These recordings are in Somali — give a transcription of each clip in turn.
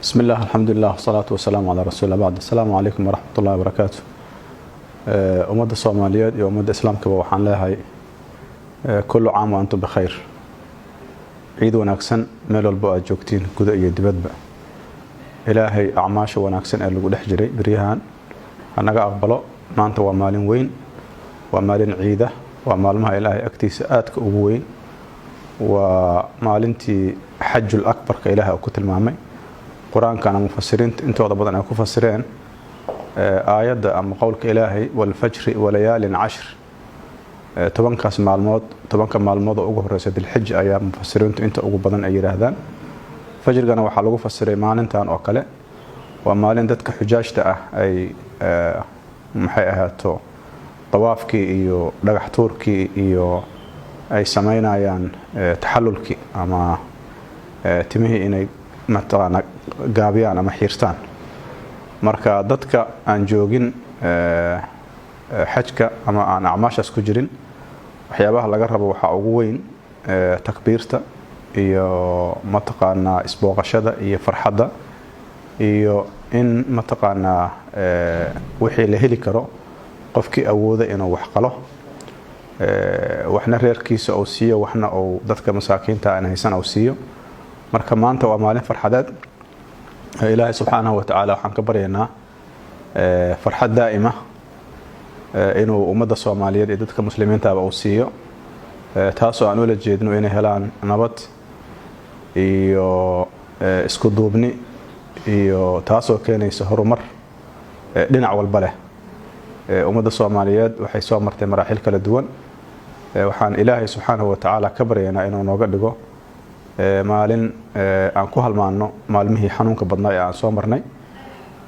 Bismi illah, alxamdulilah, wasalaatu wasalaamu calaa rasuulillah, bacd. Asalaamu calaykum waraxmat ullahi wabarakaatu. Ummadda Soomaaliyeed iyo ummadda Islaamkaba waxaan leeyahay kullu caam wa antum bikhayr, ciid wanaagsan meel walbo aad joogtiin, guda iyo dibadba. Ilaahay acmaasha wanaagsan ee lagu dhex jiray beryahan hanaga aqbalo. Maanta waa maalin weyn, waa maalin ciida, waa maalmaha Ilaahay agtiisa aadka ugu weyn, waa maalintii xajul akbarka Ilaahay uu ku tilmaamay Qur-aankana mufasiriinta intooda badan ay ku fasireen aayadda ama qowlka Ilaahay: "Walfajri walayaalin cashr." 10kaas maalmood, 10ka maalmood oo ugu horeysa Dilxija ayaa mufasiriintu inta ugu badan ay yidhaahdaan. Fajrigana waxaa lagu fasiray maalintan oo kale waa maalin dadka xujaajta ah ay, maxay ahaato, dawaafkii iyo dhagax tuurkii iyo ay sameynayaan taxalulkii ama timihii inay mataqaana gaabiyaan ama xiirtaan. Marka dadka aan joogin xajka ama aan acmaashaas ku jirin, waxyaabaha laga rabo waxaa ugu weyn takbiirta iyo mataqaanaa isbooqashada iyo farxadda iyo in mataqaanaa wixii la heli karo, qofkii awooda inuu wax qalo, waxna reerkiisa uu siiyo, waxna uu dadka masaakiinta aan haysan uu siiyo. Marka maanta waa maalin farxadeed. Ilaahay subxaanahu wa tacaala waxaan ka baryaynaa farxad daa'ima inuu ummadda Soomaaliyeed iyo dadka muslimiintaaba uu siiyo, taasoo aan ula jeedno inay helaan nabad iyo isku duubni, iyo taasoo keenaysa horumar dhinac walba leh. Ummadda Soomaaliyeed waxay soo martay maraaxil kala duwan. Waxaan Ilaahay subxaanahu wa tacaala ka baryaynaa inuu nooga dhigo maalin aan ku halmaanno maalmihii xanuunka badnaa ee aan soo marnay,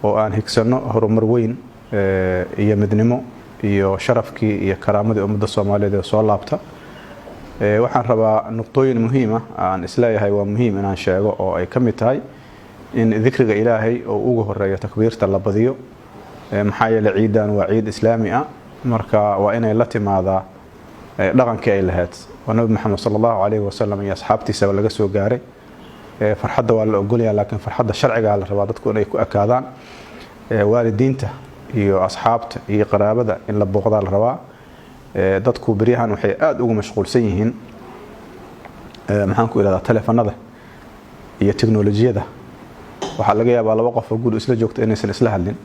oo aan higsanno horumar weyn iyo midnimo iyo sharafkii iyo karaamadii ummadda Soomaaliyeed ee soo laabta. Waxaan rabaa nuqtooyin muhiima aan isleeyahay waa muhiim inaan sheego, oo ay ka mid tahay in dikriga Ilaahay oo ugu horeeyo takbiirta la badiyo, maxaa yeeley ciidan waa ciid Islaami ah. Marka waa inay la timaadaa dhaqankii ay lahayd oo Nabi Maxamed sala Allahu calayhi wasalam iyo asxaabtiisaba laga soo gaaray. Farxadda waa la ogolaya, laakiin farxadda sharcigaa la rabaa dadku inay ku ekaadaan. Waalidiinta iyo asxaabta iyo qaraabada in la booqdaa la rabaa. Dadku beryahan waxay aada ugu mashquulsan yihiin, maxaan ku ihahdaa, teleefanada iyo teknolojiyada. Waxaa laga yaabaa laba qof oo guri isla joogta inaysan isla hadlin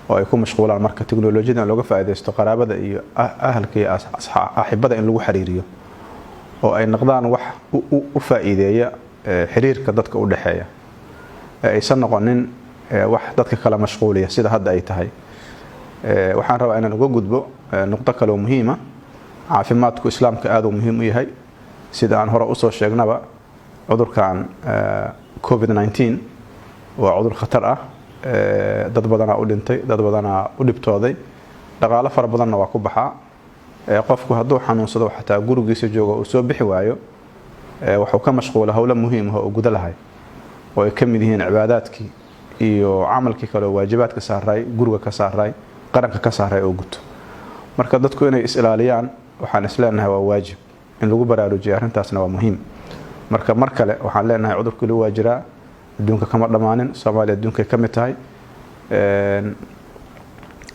oo ay ku mashquulaan. Marka teknolojiyada in looga faaidaysto qaraabada iyo ahalka iyo axibada in lagu xiriiriyo oo ay noqdaan wax u faa'iideeya xiriirka dadka u dhexeeya, ee aysan noqonin wax dadka kala mashquuliya sida hadda ay tahay. Waxaan rabaa inaan uga gudbo nuqdo kale oo muhiima. Caafimaadku Islaamka aad uu muhiim u yahay. Sida aan hore usoo sheegnaba, cudurkan COVID-19 waa cudur khatar ah. Dad badanaa u dhintay, dad badanaa u dhibtooday, dhaqaalo fara badanna waa ku baxaa. Qofku hadduu xanuunsado, xataa gurigiisa joogo, uu soo bixi waayo, wuxuu ka mashquula howlo muhiim ah oo guda lahay, oo ay ka mid yihiin cibaadaadkii iyo camalkii kale oo waajibaadka saaray, guriga ka saaray, qaranka ka saaray oo guto. Marka dadku inay is ilaaliyaan waxaan isleenahay waa waajib, in lagu baraarujiya arrintaasna waa muhiim. Marka mar kale waxaan leenahay cudurkii waa jiraa, adduunka kama dhammaanin, Soomaaliya adduunkay ka mid tahay.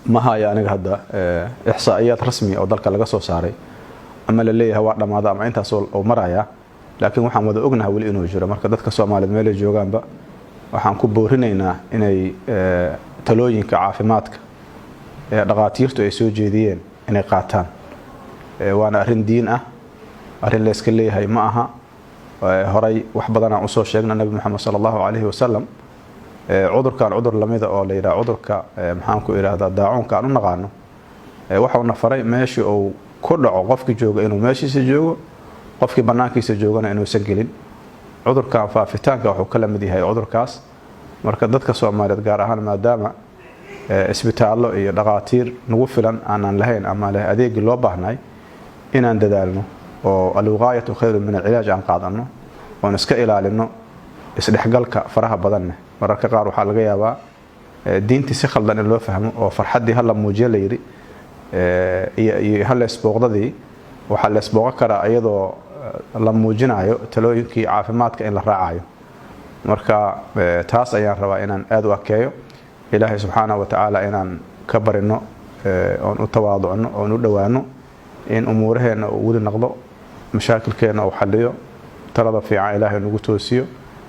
Ma haya aniga hadda ixsaa'iyaad rasmi oo dalka laga soo saaray ama la leeyahay waa dhammaada ama intaas oo maraya, laakiin waxaan wada ognahay weli inuu jiro. Marka dadka Soomaaliyeed meelay joogaanba waxaan ku boorinaynaa inay talooyinka caafimaadka ee dhaqaatiirtu ay soo jeediyeen inay qaataan. Waana arrin diin ah, arrin layska leeyahay ma aha. Horay wax badanaan usoo sheegna, Nabi Maxamed sala Allahu calayhi wasalam cudurkan, cudur lamida oo la yidhaha cudurka, maxaan ku idhahdaa, daacuunka aan u naqaano, waxauna faray meeshii uu ku dhaco qofkii jooga inuu meeshiisa joogo, qofkii bannaankiisa joogana inuusan gelin. Cudurkan faafitaanka wuxuu ka lamid yahay cudurkaas. Marka dadka Soomaaliyeed gaar ahaan, maadaama isbitaallo iyo dhaqaatiir nagu filan aanan lahayn ama leh adeegii loo baahnay, inaan dadaalno oo alwiqaayatu khayru min alcilaaj aan qaadano, oon iska ilaalino isdhexgalka faraha badanne. Mararka qaar waxaa laga yaabaa diintii si khaldan in loo fahmo, oo farxaddii hala muujiyo la yidhi iyo haleesbooqdadii. Waxaa leesbooqan karaa iyadoo la muujinayo talooyinkii caafimaadka in la raacayo. Marka taas ayaan rabaa inaan aada u adkeeyo. Ilaahay subxaanahu wa tacaala inaan ka barino oon u tawaaducno oon u dhowaano in umuuraheenna uu weli noqdo, mashaakilkeenna uu xaliyo, talada fiican Ilaahay nagu toosiyo,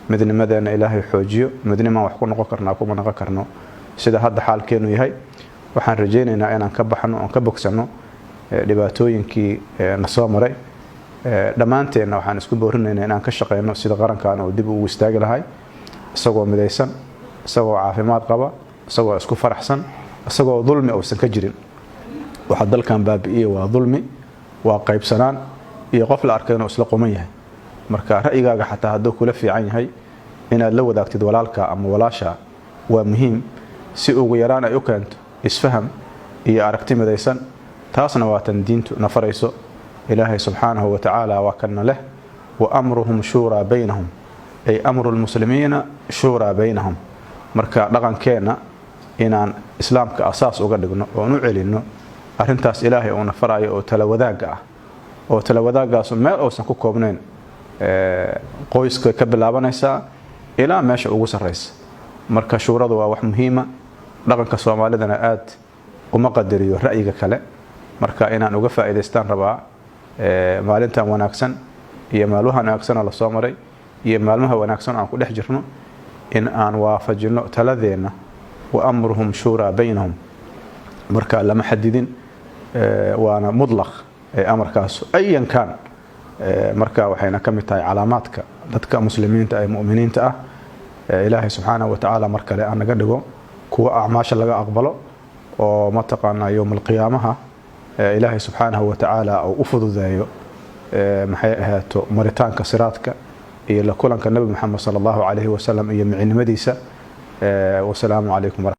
midnimadeenna Ilaahay xoojiyo. Midnimaan wax ku noqon karnaa, kuma noqon karno sida hadda xaalkeenu yahay. Waxaan rajaynaynaa inaan ka baxno oon ka bogsanno dhibaatooyinkii na soo maray. Dhammaanteenna waxaan isku boorinaynaa inaan ka shaqeyno sida qarankan uu dib ugu istaagi lahay, isagoo midaysan, isagoo caafimaad qaba, isagoo isku faraxsan, isagoo dulmi uusan ka jirin. Waxa dalkan baabi'iyey waa dulmi, waa qaybsanaan iyo qof la arkay inuu isla quman yahay. Marka ra'yigaaga xataa hadduu kula fiican yahay, inaad la wadaagtid walaalka ama walaasha waa muhiim, si ugu yaraan ay u keento isfaham iyo aragti midaysan. Taasna waa tan diintu na farayso. Ilaahay subxaanahu wa tacaala waa kana leh: "Wa amruhum shuuraa baynahum", ay amru lmuslimiina shuuraa baynahum. Marka dhaqankeenna inaan Islaamka asaas uga dhigno oon u celinno arrintaas Ilaahay uuna farayo oo tala wadaagga ah, oo tala wadaagaasu meel uusan ku koobnayn, qoyska ka bilaabanaysaa ilaa meesha ugu sarraysa. Marka shuuradu waa wax muhiima. Dhaqanka Soomaalidana aad uma qadariyo ra'yiga kale. Marka inaan uga faa'iidaystaan rabaa maalintan wanaagsan iyo maalmaha wanaagsanoo lasoo maray iyo maalmaha wanaagsan aan ku dhex jirno in aan waafajino taladeenna. Wa amruhum shuuraa baynahum. Marka lama xadidin, waana mudlaq amarkaas ayan kaan. Marka waxayna ka mid tahay calaamaadka dadka Muslimiinta ee mu'miniinta ah. Ilaahay subxaanahu wa tacaala mar kale aan naga dhigo kuwa acmaasha laga aqbalo oo mataqaanaa yowm alqiyaamaha Ilaahay subxaanahu wa tacaala uu u fududeeyo, maxay ahaato, maritaanka siraadka iyo la kulanka Nabi Maxamed sala Allahu calayhi wasalam iyo micinimadiisa. Wasalaamu calaykum.